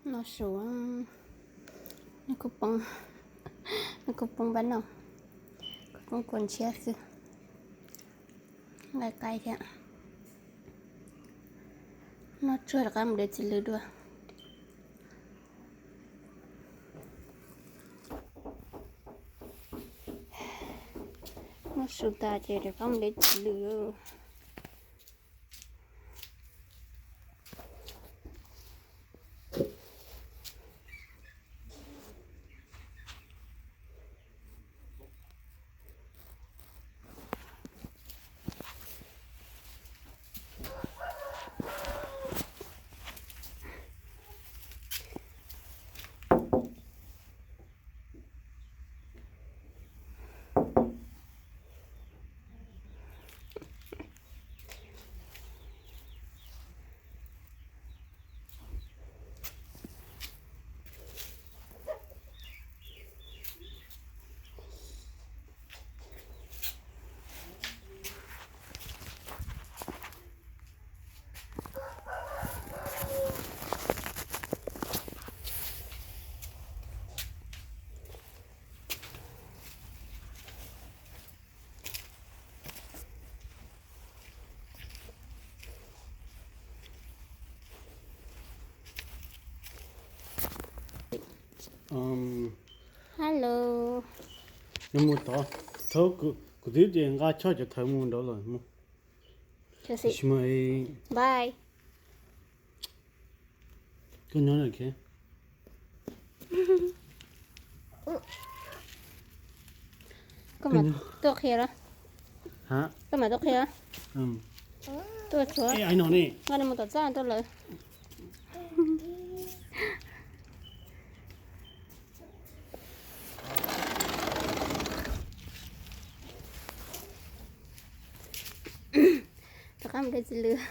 Noj su, noj kuj poob, noj kuj poob npab noj, kuj poob kua ntshiab xwb. Nqaij qaib thiab. Noj tsuag rov qab mus de txiv lws dua. Noj su tas ces rov qab mus de txiv lws. Hello. Nws mus tod, thaum kuv twb tias nqa choj cov thawv mus nraud lawm. Bye. Koj nyob lawm. Koj mam tuaj qhia los? Koj mam tuaj qhia. Tuaj tshuav. Koj mus tom txaj tuaj lawm. Rov qab mus de txiv lws.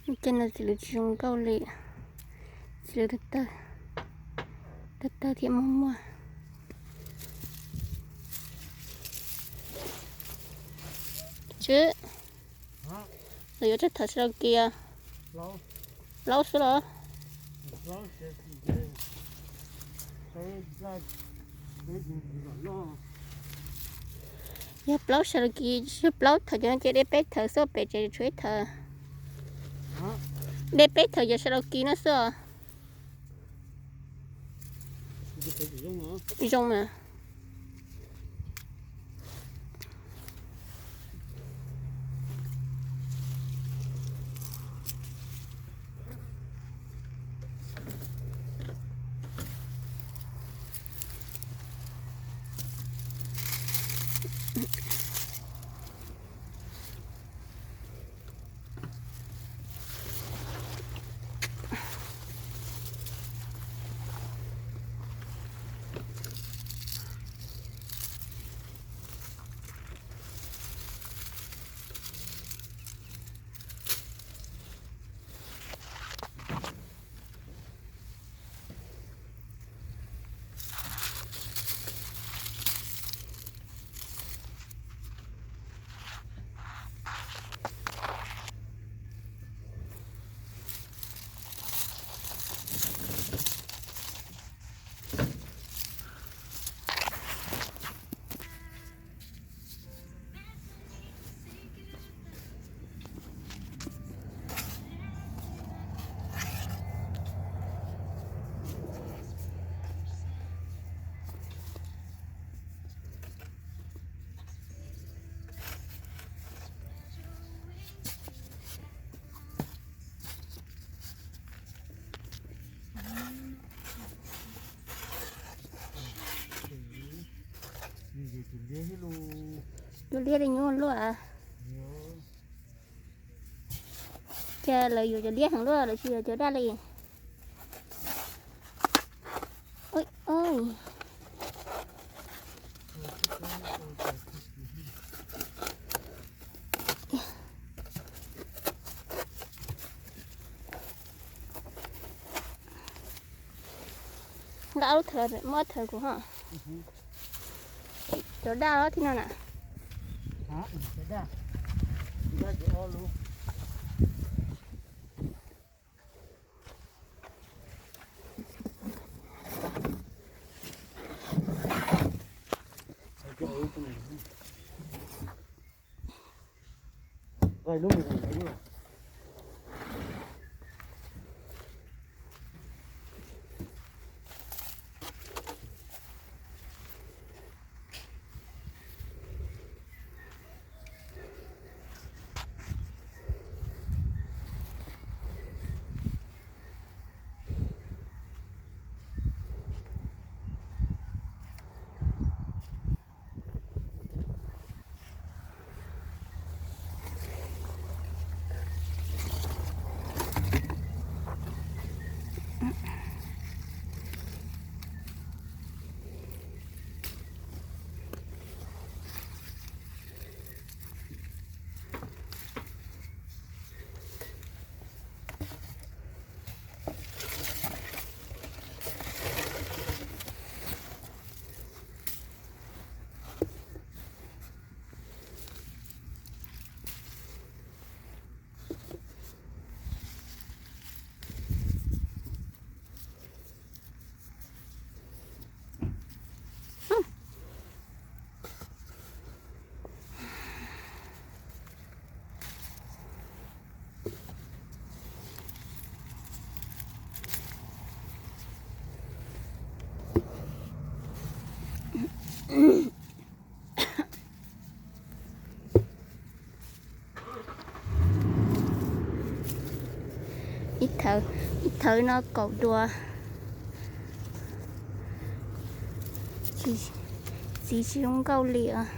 Ces no txiv lws tsis zoo nkauj li, txiv lws tawg tawg thiab muag muag. Tswb, lawv yuav tsawg thawv sawv daws kis? Plaub xwb los? Yog plaub sawv daws kis, yog plaub thawv ces no ces de peb thawv xwb, pem tsev tshuav ib thawv. De peb thawv ces sawv daws kis no xwb os. Zoo mas. Cov liab li nyuaj luaj. Cas lawv yuav cov liab heev luaj, lawv tsis yuav cov daj li. Nqa ob lub thawv, muab ob thawv kuv ho. Cov daj thiab no na. Ib thawv, ib thawv no kaum duas. Txiv tsis zoo nkauj li os.